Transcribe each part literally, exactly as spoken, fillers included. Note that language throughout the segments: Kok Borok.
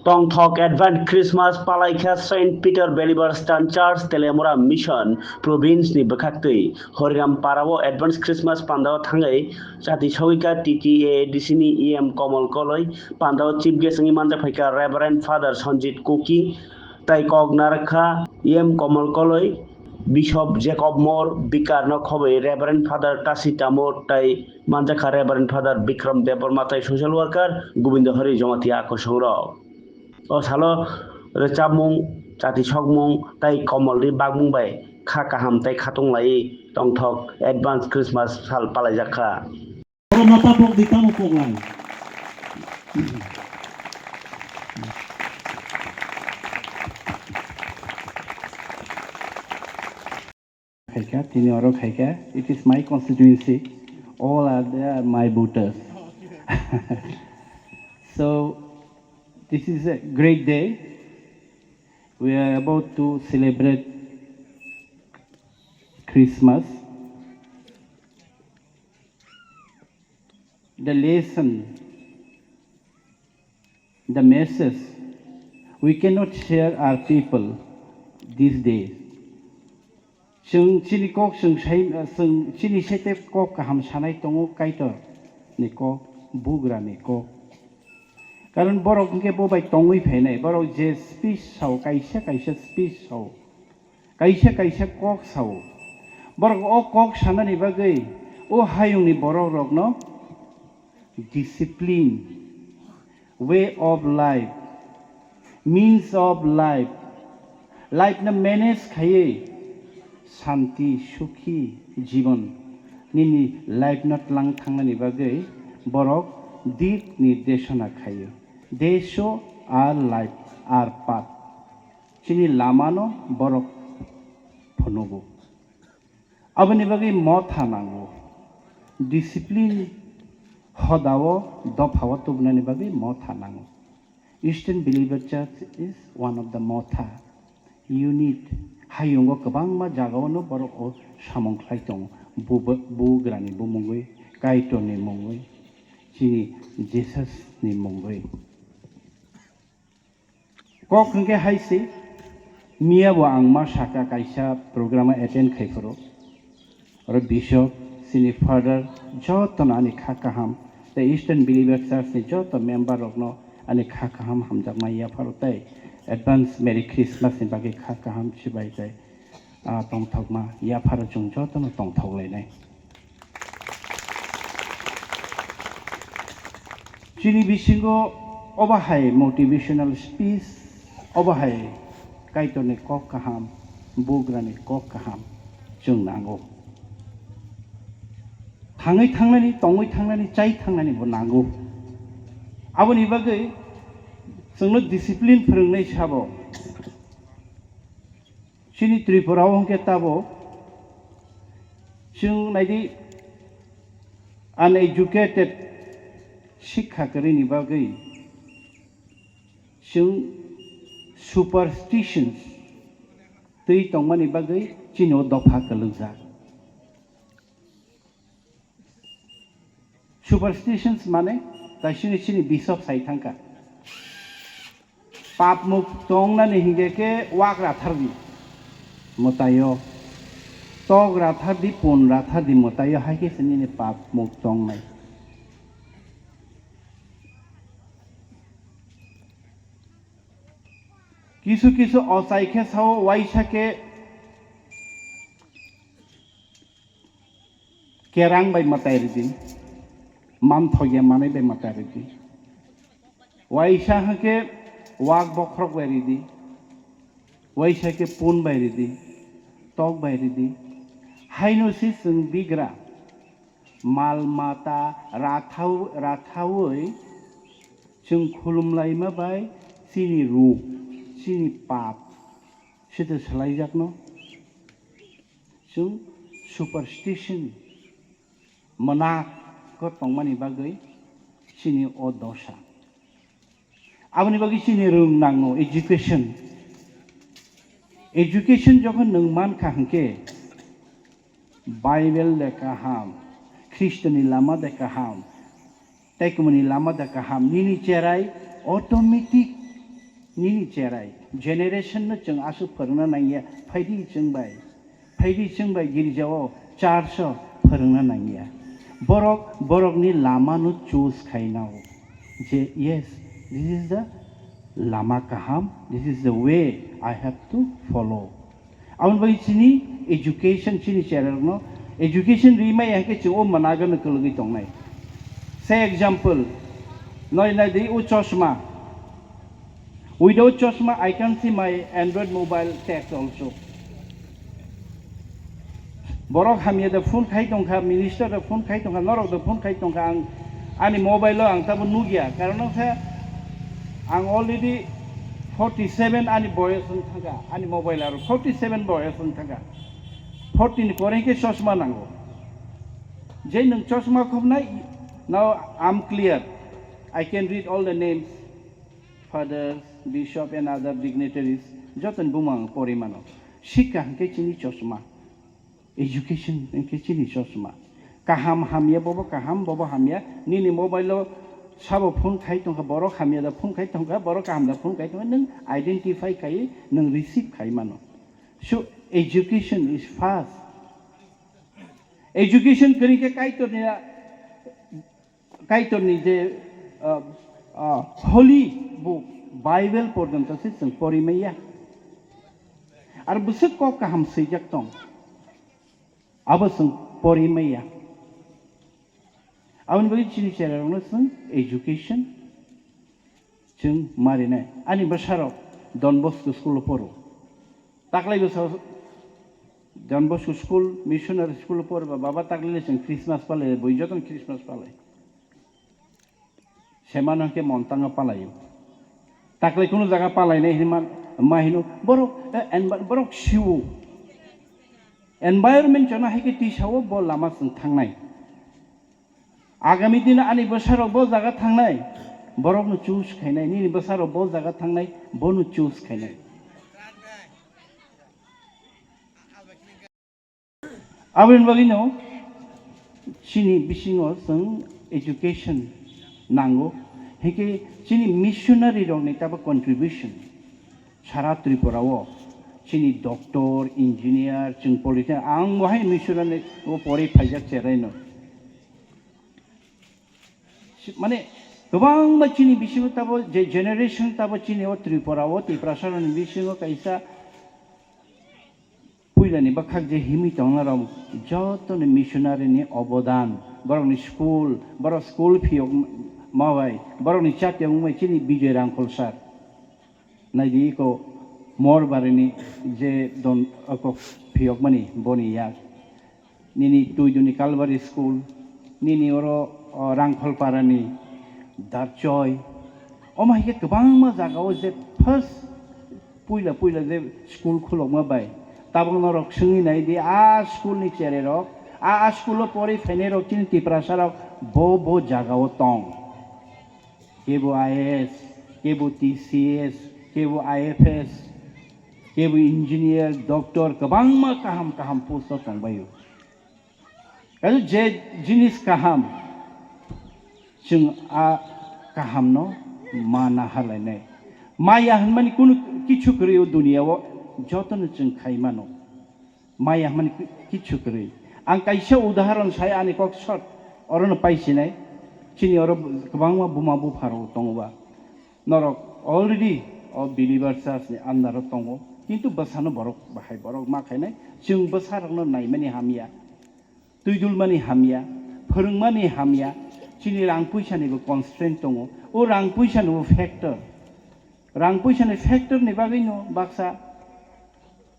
Tongthok Advent Christmas palaikha Saint Peter Believers Church Telemura Mission Province ni bwkhaktwi Horiram Parao Advent Christmas pandao thangwi chati sogwikha T T A D C ni E M Komol Koloi, pandao chief guest wngwi manjak phaikha Reverend Father Sanjit Kuki, tai kok narwkha E M Komol Koloi, Bishop Jacob Moore, Bikar no khobwi Reverend Father Tasi Tamur tai manjakha Reverend Father Bikram Debbarma tai social worker Gobindo Hari Jamatia kosongrok. O salo rwchapmung, chati sokmung tai komolni bakmung bai kha kaham tai khatung lai tongthok advance Christmas sal palaijak kha. Oro mata pok di tamo pok lai. Khaikha, tini oro khaikha. It is my constituency. All are there my voters. So, this is a great day. We are about to celebrate Christmas. The lesson, the message, we cannot share our people these days. Chwng chini kok chwng sai, chwng chini sete kok kaham sanai tongo Kaitor ni kok, bugra ni kok. Karon borok hwnkhe bo bai tongwi phainai, borok je speech sao, kaisa kaisa speech sao. Kaisa kaisa kok sao. Borok o kok sanani bagwi o hayungni borokrokno discipline, way of life, means of life, life no manage khaiwi santi, sukhi jibon nini life no tlang thangnani bagwi borok dik nirdeshona khaio. They show our life, our path. Chini lamano borok phunugo. Aboni bagwi motha nango. Discipline hodao dophao tubunani bagwi motha nango. Eastern Believer Church is one of the motha unit. Hayungo kwbangma jagao no borok o samung khlai tongo. Bu-, bu-, bugrani bumungwi, Kaitorni mungwi, chini Jesusni mungwi. Kok hwnkhe hai se, miya bo ang ma saka kaisa program attend khai phuru. Oro bishop, chini father, joto no ani kha kaham, tei Eastern Believer Church ni joto member rok no ani kha kaham hamjakma yapharo tei advance Merry Christmas ni bagwi kha kaham chibai tei ah, tongthokma yapharo chwng jotono tongthok lainai. Chini bisingo obo hai motivational speech, obo hai Kaitorni kok kaham, bugrani kok kaham chwng nango. Thangwi thangnani, tongwi thangnani, chai thangnani bo nango. Aboni bagwi chwngno discipline phwrwngnai sabo. Chini Tripura o hwnkhe tabuk chwng naidi uneducated, sikha kwrwini bagwi chwng superstitions twi tongmani bagwi chini o dopha kwlwkjak. Superstitions mane kaisini chini bishop sai thangkha. Pap muk tongnani hingke ke wak rathar di mwtaio. Tok rathar di, pun rathar di mwtaio, hai khe se nini pap muk tongnai. Kisu kisu ochai khe sao, waisa khe kerang bai mwtai ridi, manthok ya manwi bai mwtai ridi. Waisa hwnkhe wak bokhorok bai ridi, waisa khe pun bai ridi, tok bai ridi. Haino se chwng bigra mal mata rathau-, rathaui chwng khulumlaima bai chini ruk, chini pap sete swlaijakno. Chwng superstition, mwnak ko tongmani bagwi chini o dosa. Aboni bagwi chini rwng nango education. Education jokhon nwng mankha hwnkhe Bible de kaham, Khristoni lama de kaham, tei kumuni lama de kaham, nini cherai automatic Nini cherai generation no chwng aswk phwrwngna nangya, phaidi chwng bai, phaidi chwng bai girjao, church o phwrwngna nangya. Borok borokni lama no choose khainao je, yes, this is the lama kaham, this is the way I have to follow. Aboni bagwi chini education, chini cherarokno education rimai ya khe chwng o managa no kwlwgwi tongnai. Say example, noi nai di o chosma. Without chosma, I can see my Android mobile text also. Borok hamya da phone khai tongkha, minister da phone khai tongkha, norok da phone khai tongkha, ang ani mobile o ang tabo nugya, karon wngkha ang already forty seven ani boyos wng thangkha, ani mobile aro forty seven boyos wng thangkha, forty ni pore khe chosma nango. Je nwng chosma khobnai, now I'm clear, I can read all the names, fathers, bishop and other dignitaries, jotoni bumung ang pori mano. Sikha hwnkhe chini chosma. Education hwnkhe chini chosma. Kaham hamya bobo kaham, bobo hamya. Nini mobile o sabo phone khai tongkha, borok hamya da phone khai tongkha, borok kaham da phone khai tongkha, nwng identify khai, nwng receive khai mano. So education is first. Education kwrwi khe Kaitorni Kaitorni je, ah, ah, holy book, Bible porjonto se chwng pori maya. Ar bwswk kok kaham swijak tong, abo chwng pori maya. Aboni bagwi chini cherarokno chwng education chwng marinai. Ani bwsarok Don Bosco school o poro. Taklai bwsa Don Bosco school, missionary school o poro ba baba taklai le chwng Christmas palai, bui jotono Christmas palai. Semano hwnkhe montanga palaio. Taklai kunu jaga palainai hinwi ma, ma hino borok, eh, envi-, borok siwo. Environment chona hai khe twi sao bo lama chwng thangnai. Agami dino ani bwsarok bo jaga thangnai, borokno choose khainai, nini bwsarok bo jaga thangnai, bono choose khainai. Aboni bagwino chini bisingo chwng education nango, hwnkhe chini missionary rokni tabo contribution sara Tripura o chini doctor, engineer, chwng politician, ang bo hai missionary o pori phaijak cheraino. Mane kwbangma chini bisingo tabo je generation tabo chini o Tripura o Tiprasa rokni bisingo kaisa puilani bwkhak je himwi tongna rok jotoni missionary ni obodan, borokni school, borok school phiyok ma bai, borokni chatiyok wngbai chini Bijoy Rangkhol sir. Naidi iko Morbarini je don oko phiyokmani boni yak. Nini Tuiduni Calvary School, nini oro, o, Rangkholparani Darchoi. Omo hai khe kwbangma jagao je first puila puila je school khulokma bai. Tabuk norok swngwi nai di, a school ni chererok, a, a school o porwi phainairok chini Tiprasarok bo bo jagao tong. Kebo I A S, kebo T C S, kebo I F S, kebo engineer, doctor, kwbangma kaham kaham post o tongbaio. Kaisa je jinis kaham, chwng a kahamno ma naharlainai. Maya hwnmani kunu kichu kwrwi o duniya o jotono chwng khai mano. Maya hwnmani ki-, kichu kwrwi. Ang kaisa udaharon sai ani kok short orono paisinai. Chini oro kwbangma buma bupharok tongo ba. Norok already o believer church ni under o tongo. Kintu bwsano borok bahai borok ma khainai. Chwng bwsarokno naimani hamya. Twidulmani hamya. Phwrwngmani hamya. Chini rang puisanibo constraint tongo. O rang puisanibo factor. Rang puisani factor ni bagwino baksa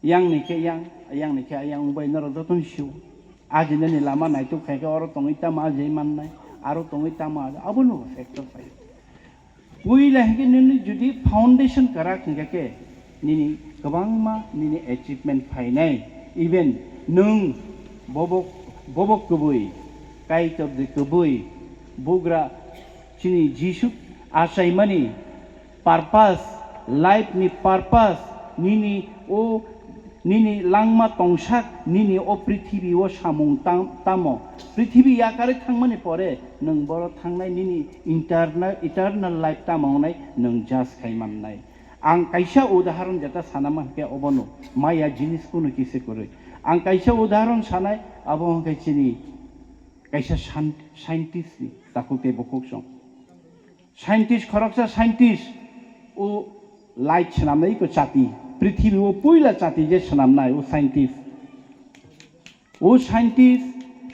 yang ni khe yang, yang ni khe yang wngbai norok jotono sio. Ajinani lama naituk khai khe oro tongwi tamo ajai mannai, aro tongwi tamo ajai, abono factor phai. Puila hai khe nini jodi foundation kwrak hwnkha khe nini kwbangma nini achievement phainai. Even nwng bobo, bobo kwbwi, Kaitor de kwbwi, bugra chini Jisu achaimani purpose, life ni purpose, nini o, nini langma tongsak, nini o prithibi o samung tam-, tamo. Prithibi yakarwi thangmani pore, nwng boro thangnai nini internal, eternal life tamo wngnai, nwng judge khai mannai. Ang kaisa udaharon jeta sana mankhe obono maya jinis kunu kisa kwrwi. Ang kaisa udaharon sanai, abo hwnkhe chini kaisa san-, scientist ni takhuk tei bukhuk song. Scientist khoroksa scientist o light swnamnai ko chati, prithibi o puila chati je swnamnai o scientist. O scientist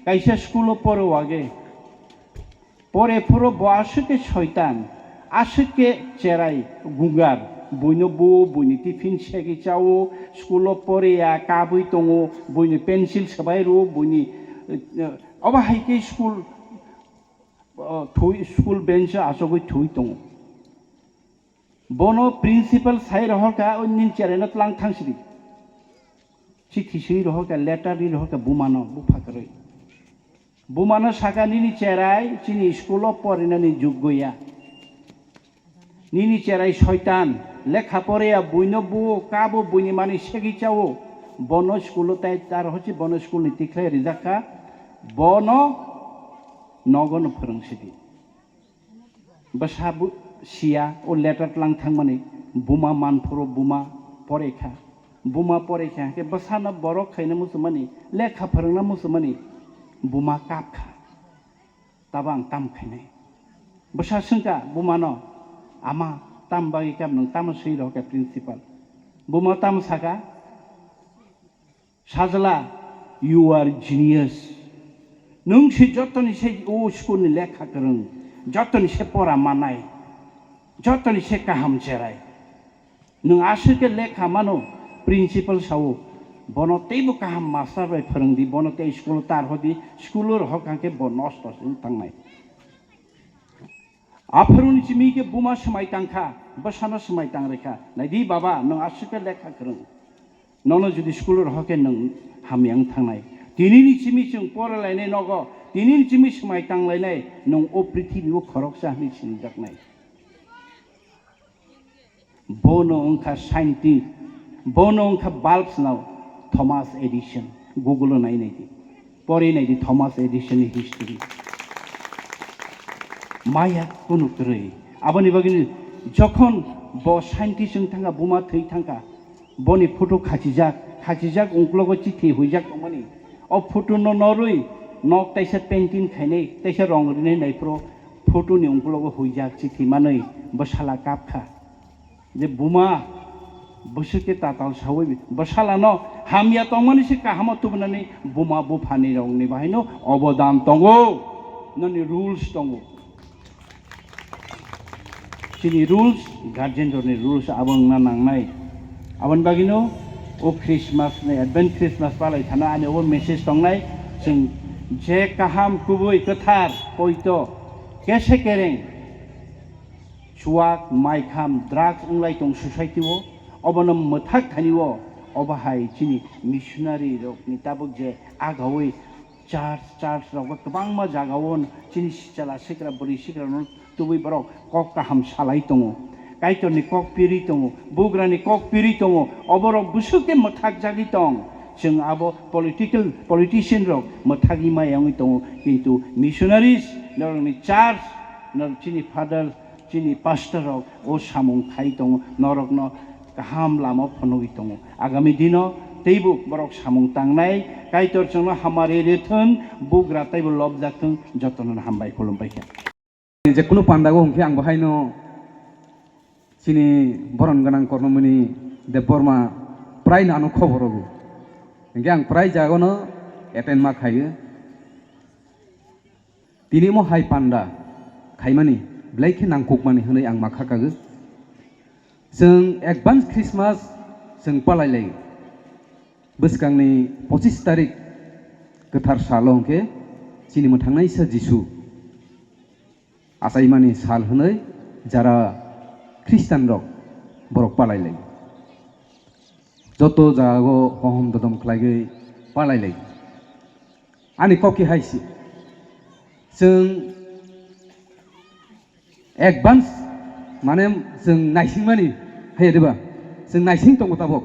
kaisa school o poro age. Pore phuru bo aswk khe soitan, aswk khe cherai gungar, buino bu, buini tiffin segwi chao, school o pore ya, kabwi tongo, buini pencil swbai rwo, buini, eh, obo hai khe school, oh, thwi, school bench o achogwi thwi tongo. Bono principal sai rohorkha, o nini cheraino tlang thangsidi. Chithi swi rohorkha, letter ri rohorkha bumano, bupha kwrwi. Bumano saka, "Nini cherai chini school o porinani juggo ya. Nini cherai soitan, lekha pore ya, buino buo, kabo buini mani segwi chao. Bono school o tai tar hochi bono school ni tikhlai rijak kha. Bono nogo no phwrwng sidi." Bwsa bu-, siya, o letter tlang thangmani, buma manphuru buma porekha. Buma porekha hwnkhe bwsano borok khaina muchumani, lekha phwrwngna muchumani, buma kapkha. Tabo ang tam khainai. Bwsa swngkha bumano, "Ama, tam bagwi kap nwng tamo swi rohorkha principal?" Buma tamo saka, "Sajla, you are genius. Nwng se jotoni se o school ni lekha kwrwng, jotoni se pora manai, jotoni se kaham cherai. Nwng aswk khe lekha mano," principal sao, "Bono teibo kaham master bai phwrwng di, bono tei school o tar hodi, school o rohor kha khe bo nosto se wng tangnai." Aphuru ni simi khe buma swmai tang kha, bwsano swmai tang rwkha. "Naidi baba, nwng aswk khe lekha kwrwng. Nono jodi school o rohor khe nwng hamya wng thangnai. Tini ni simi chwng pora lainai nogo, tini ni simi swmai tang lainai, nwng o prithibi o khoroksa hwnwi sinijaknai." Bono wngkha scientist, bono wngkha bulbs nao Thomas Edison. Google o nai nai di, pori nai di Thomas Edison ni history. Maya kunu kwrwi. Aboni bagwi jokhon bo scientist wng thangkha, buma thwi thangkha, boni photo khachijak, khachijak ungklogo chithi huijak tongmani. O photo no norwi nok taisa painting khainai, taisa rong rinai naiphuru photo ni ungklogo huijak chithi manwi bwsala kapkha. Je buma, bwswk khe tatal saui bwsalano hamya tongmani se kahamo tubunani buma buphani rokni bahaino obodan tongo, noni rules tongo. Chini rules, guardian rokni rules abo wngna nangnai. Aboni bagwino o Christmas ni, Advent Christmas palai thana ani obo message tongnai, chwng je kaham, kubui, kwthar, poito, kese kereng, chuak, maikham, drugs wnglai tong society o, obono mwthak thani o, obo hai chini missionary rokni tabuk je agaui church, church rok bo kwbangma jaga o chini sichala sikra, bwrwi sikra no tubui borok kok kaham salai tongo. Kaitor ni kok piri tongo, bugra ni kok piri tongo, oborok bwswk khe mwthak jagwi tong. Chwng abo political, politician rok mwthagwi maya wngwi tongo, kintu missionaries, norokni church, norok chini father, chini pastor rok o samung khai tongo, norokno kaham lama phunugwi tongo. Agami dino teibo borok samung tangnai, Kaitor chwngno hamari rithun, bugra teibo lobjak thung, jotono hambai khulumbai kha. Je kunu panda o hwnkhe ang bo haino chini boron gwnang Kornomoni Debbarma prai no ano khobor rwgo. Hwnkhe ang prai jaga no attend ma khaio. Tini omo hai panda khaimani belai khe nangkukmani hwnwi ang ma kha kago. Chwng advance Christmas chwng palai lai. Bwskangni pochis tarik kwthar salo hwnkhe chini mwthangnaisa Jisu achaimani sal hwnwi jara Khristianrok borok palai lai. Joto jagao hohom dodom khlaigwi palai lai. Ani kok khe hai se, chwng advance, mane, chwng naisingmani, hai diba? Chwng naising tongo tabuk.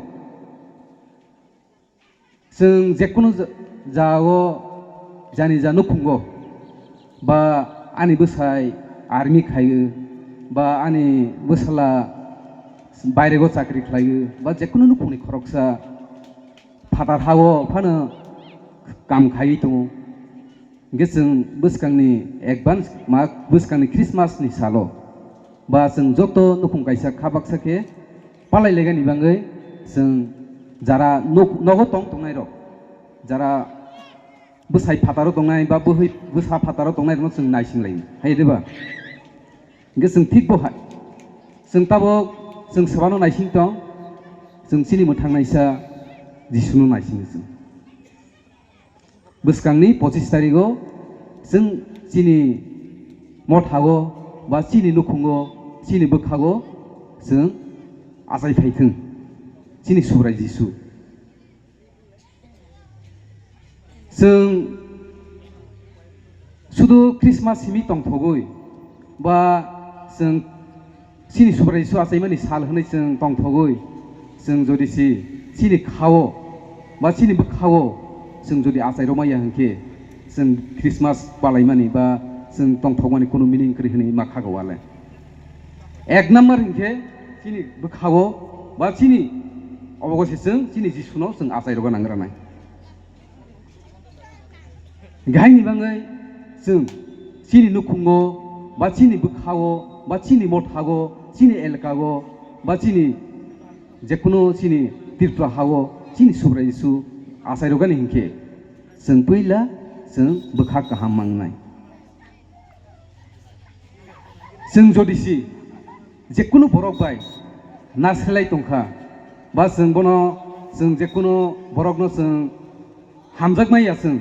Chwng jekunu ja-, jagao jani ja nukhungo, ba ani bwsai army khaio, ba ani bwsala bairego chakri khlaio, ba jekunu nukhungni khoroksa phatar hao phano kam khaiwi tongo. Hingke chwng bwskangni advance ma bwskangni Christmas ni salo ba chwng joto nukhung kaisa kha baksa khe palai legani bagwi chwng jara nok-, nogo tong tongnairok, jara bwsai phataro tongnai ba bwhwi bwsa phataro tongnairokno chwng naising laio, hai de ba? Hingke chwng thik bo hai. Chwng tabok chwng sebano naising tong, chwng chini mwthangnaisa Jisuno naising chwng. Bwskangni pochis tarigo chwng chini mothago ba chini nukhungo, chini bwkhago chwng achai phai thwng, chini Subrai Jisu. Chwng sudu Christmas simi tongthogwi ba chwng chini Subrai Jisu achaimani sal hwnwi chwng tongthogwi, chwng jodi si chini khao ba chini bwkhao chwng jodi achai rwmaya hwnkhe, chwng Christmas palaimani ba chwng tongthokmani kunu meaning kwrwi hwnwi ma khago wale. Ek number hwnkhe chini bwkhao ba chini obogo se chwng chini Jisuno chwng achai rwgwi nang ranai. Gaini bagwi chwng chini nukhungo ba chini bwkhao ba chini mothago, chini elkago ba chini jekunu chini Tripura hao chini Subrai Jisu achai rwgani hwnkhe chwng puila chwng bwkha kaham mangnai. Chwng jodi si jekunu borok bai nasilai tongkha, ba chwng bono, chwng jekunu borokno chwng hamjakmaya, chwng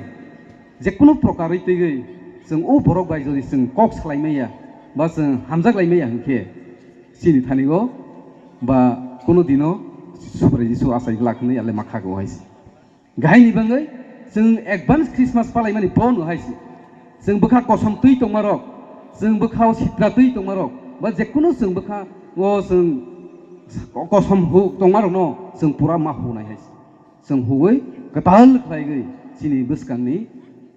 jekunu prokarwi twiwi chwng o borok bai jodi chwng kok salaimaya ba chwng hamjaklaimaya hwnkhe, chini thani-o ba kunu dino Subrai Jisu achai glak hwnwi ale ma khago hai se. Gaini bagwi chwng advance Christmas palaimani bono hai se. Chwng bwkha kosom twi tongmarok, chwng bwkha o sitra twi tongmarok, ba jekunu chwng bwkha o chwng kosom hu tongmarokno chwng pura ma hunai hai se. Chwng huwi kwtal khlaiwi chini bwskangni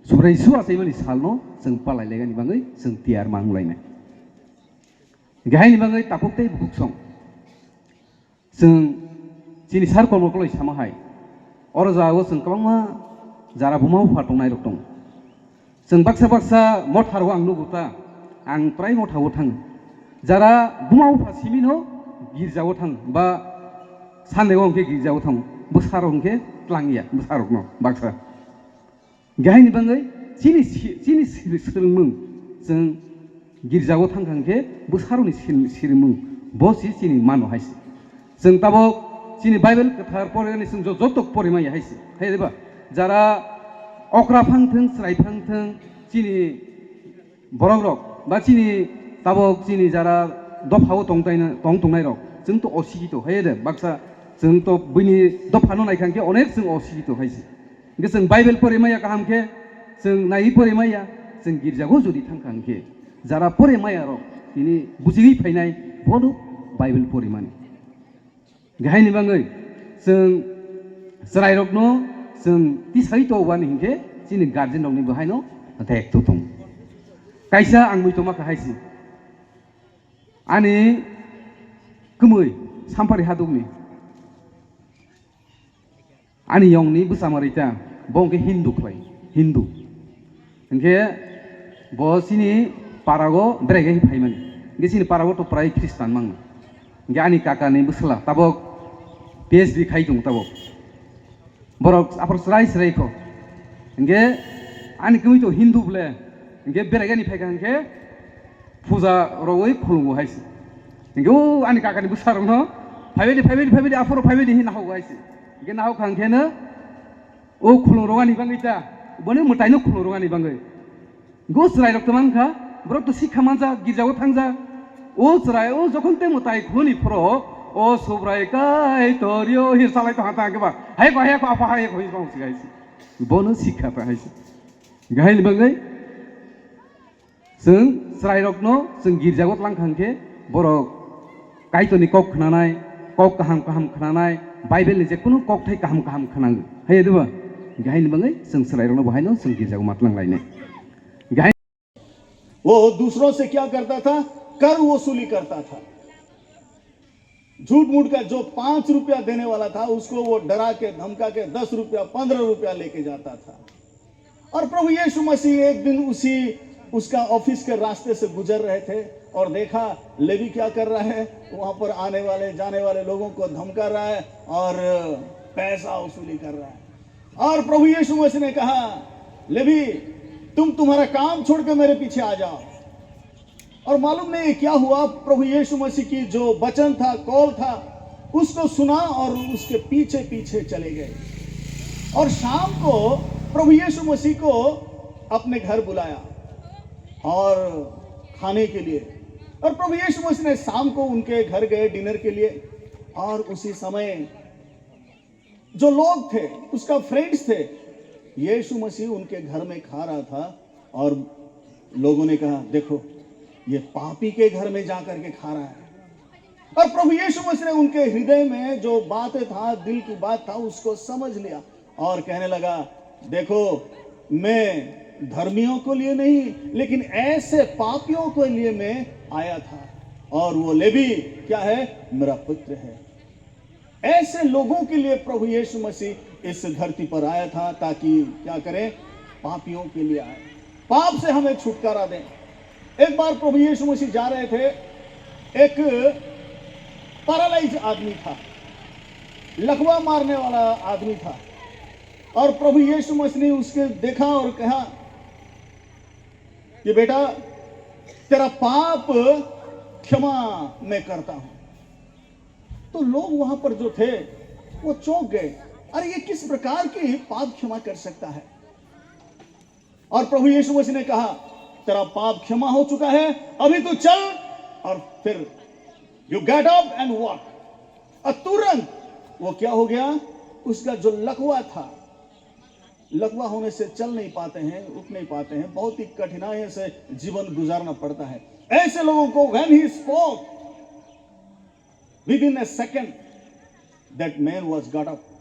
Subrai Jisu achaimani salno chwng palai laigani bagwi chwng tiyar ma wnglainai. Gaini bagwi takhuk tei bukhuk song. Chwng chini sar kormo koloi sama hai. Oro jagao chwng kwbangma jara buma bupha tongnairok tongo. Chwng baksa baksa motharo ang nugo ta, ang prai mothao thango. Jara buma bupha simino girjao thango, ba Sunday-o hwnkhe girjao thango, bwsarok hwnkhe tlangya bwsarokno baksa. Gaini bagwi chini si-, chini siri-, swrwngmung chwng girjao thang thang khe bwsarokni siri-, swrwngmung bo si chini mano hai se. Chwng tabok chini Bible kwthar porani chwng jo-, joto porimaya hai se. Hai ba? Jara okra phang thwng, chwrai phang thwng, chini borok rok ba chini tabok chini jara dophao tong taina-, tong tongnai rok chwng to osikito hai de baksa chwng to buini dophano nai khang khe onek chwng osikito hai se. Hingke chwng Bible porimaya kaham khe, chwng naiwi porimaya, chwng girjago jodi thang kha hwnkhe, jara porimaya rok tini bujigwi phainai bono Bible porimani. Gahaini bagwi chwng chwrairokno chwng tisai tobani hwnkhe chini guardian rokni bahaino daitw tongo. Kaisa ang mui tongma kha hai se. Ani kwmwi Sampari hadukni. Ani yongni bwsa mwrwita, bo hwnkhe Hindu khlai, Hindu. Hwnkhe bo chini parago berai gai phaimani. Hwnkhe chini parago to prai Khristan mangno. Hwnkhe ani kakani bwsla tabok P H D khai tongo tabok. Borok aphuru chwrai chwrai kho. Hwnkhe ani kwmwi to Hindu bwle. Hwnkhe berai gani phaikha hwnkhe puja rogwi khulungo hai se. Hwnkhe o ani kakani bwsarokno, "Phaibaidi, phaibaidi, phaibaidi, aphuru phaibaidi," hinwi nahogo hai se. Hwnkhe nahokha hwnkhe no o khulungrogani bagwi ta, boni mwtaino khulungrogani bagwi. Hwnkhe o chwrairok to mankha, borok to sikha manjak, girjao thangjak. O chwrai, o jokhon tei mwtai khuluni phoro, "O Subrai Kaitor yo," hinwi salai tongkha ta hwnkhe ba, "Hai kho, hai kho, apha, hai kho," hinwi tongsi hai se. Bono sikha ta hai se. Gahaini bagwi chwng chwrairokno chwng girjago tlang kha hwnkhe borok Kaitorni kok khnanai, kok kaham kaham khnanai, Bible ni jekunu kokthai kaham kaham khnang. Hai diba? Gahaini bagwi chwng chwrairokno bo haino chwng girjago ma tlang lainai. Gahai वो दूसरों से क्या करता था? कर वसूली करता था। झूठ मूठ का जो पांच रुपया देने वाला था, उसको वो डरा के धमका के दस रुपया, पन्द्रह रुपया लेके जाता था। और प्रभु यीशु मसीह एक दिन उसी, उसका ऑफिस के रास्ते से गुजर रहे थे और देखा लेवी क्या कर रहा है। वहां पर आने वाले जाने वाले लोगों को धमका रहा है और पैसा वसूली कर रहा है। और प्रभु यीशु मसीह ने कहा, लेवी, तुम तुम्हारा काम छोड़ के मेरे पीछे आ जाओ। और मालूम नहीं क्या हुआ, प्रभु यीशु मसीह की जो वचन था, कॉल था, उसको सुना और उसके पीछे पीछे चले गए। और शाम को प्रभु यीशु मसीह को अपने घर बुलाया और खाने के लिए। और प्रभु यीशु मसीह ने शाम को उनके घर गए डिनर के लिए। और उसी समय जो लोग थे, उसका फ्रेंड्स थे, यीशु मसीह उनके घर में खा रहा था और लोगों ने कहा, देखो, ये पापी के घर में जा करके खा रहा है। और प्रभु यीशु मसीह ने उनके हृदय में जो बातें था, दिल की बात था, उसको समझ लिया और कहने लगा, देखो, मैं धर्मियों के लिए नहीं, लेकिन ऐसे पापियों के लिए मैं आया था। और वो लेवी क्या है? मेरा पुत्र है। ऐसे लोगों के लिए प्रभु यीशु मसीह इस धरती पर आया था, ताकि क्या करें? पापियों के लिए आए, पाप से हमें छुटकारा दें। एक बार प्रभु यीशु मसीह जा रहे थे, एक पैरालाइज आदमी था, लकवा मारने वाला आदमी था, और प्रभु यीशु मसीह ने उसके देखा और कहा कि बेटा, तेरा पाप क्षमा मैं करता हूं। तो लोग वहां पर जो थे, वो चौंक गए, अरे, ये किस प्रकार की पाप क्षमा कर सकता है? और प्रभु यीशु मसीह ने कहा, तेरा पाप क्षमा हो चुका है, अभी तू चल। और फिर you get up and walk। और तुरंत वो क्या हो गया? उसका जो लकवा था, लकवा होने से चल नहीं पाते हैं, उठ नहीं पाते हैं, बहुत ही कठिनाई से जीवन गुजारना पड़ता है। ऐसे लोगों को when he spoke, within a second that man was got up।